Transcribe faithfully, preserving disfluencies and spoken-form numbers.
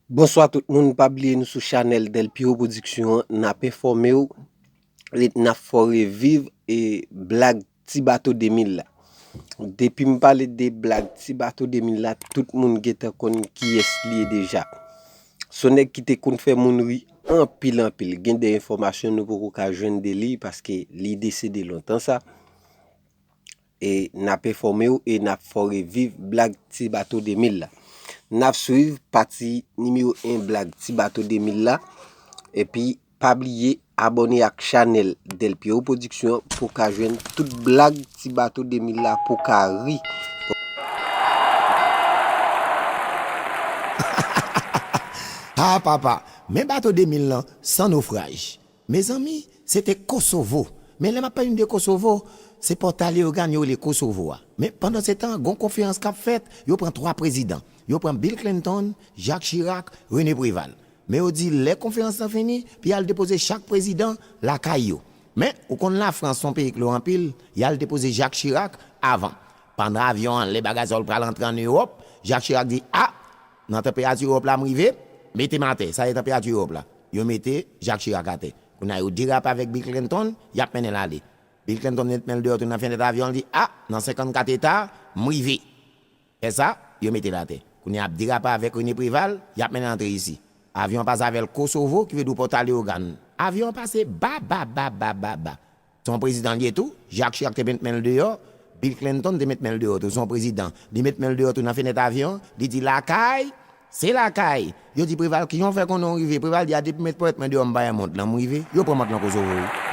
Bonswa tout moun, pa bliye nou sou chanèl Delpiro Production an, n ap enfòme w e n ap fè w reviv e blag ti bato de mil la. Depi m pale de blag ti bato de mil la, tout moun gentan konn kiyès li ye deja. Se yon nèg ki te konn fè moun ri anpil anpil. Gen de enfòmasyon nou poko ka jwenn de li paske li desede lontan sa. E n ap enfòme w e n ap fè w reviv blag ti bato de mil la. N ap swiv pati nimewo en blag ti bato de mil la. Epi pa bliye abòne ak chanèl Delpiro Production pou w ka jwenn tout blag ti bato de mil la pou w ka ri. Ah papa, men bato de mil lan san nofraj. Mezanmi, se te Kosovo. Men lè m ap pale de Kosovo, se Pòta Leyogàn yo rele Kosovo a. Men pandan se tan, gon konferans k ap fèt, yo pran twa prezidan. Yo pran Bill Clinton, Jacques Chirac, René Préval. Men yo di lè konferans lan fini, pou y al depoze chak prezidan lakay yo. Men, ou konn Lafrans se yon peyi k lo anpil, y al depoze Jacques Chirac avan. Pandan avyon an, lè bagay sa yo pral antre ann Ewòp, Jacques Chirac di, a, nan tanperati Ewòp la m rive, mete m atè, sa se tanperati Ewòp la. Yo mete Jacques Chirac atè. Kounye a yo derape avèk Bill Clinton, y ap mennen l ale. Bill Clinton met men l deyò tou nan fenèt avyon, li di, a, nan senkannkat eta, m rive. Fè sa, yo mete l atè. Kounye a ap derape avèk René Préval, y ap mennen l antre isi. Avyon an pase avè l Kosovo, ki vle di Pòta Leyogàn. Avyon an pase ba, ba, ba, ba, ba, ba. Se yon prezidan li ye tou, Jacques Chirac te met men l deyò, Bill Clinton te met men l deyò tou, se yon prezidan. Li met men l deyò tou nan fenèt avyon, li di lakay, se lakay. Yo di Préval, kijan w fè konnen w rive? Préval di a depi w met ponyèt mwen deyò m pa wè mont lan, m rive. Yo pran mont lan Kosovo wi.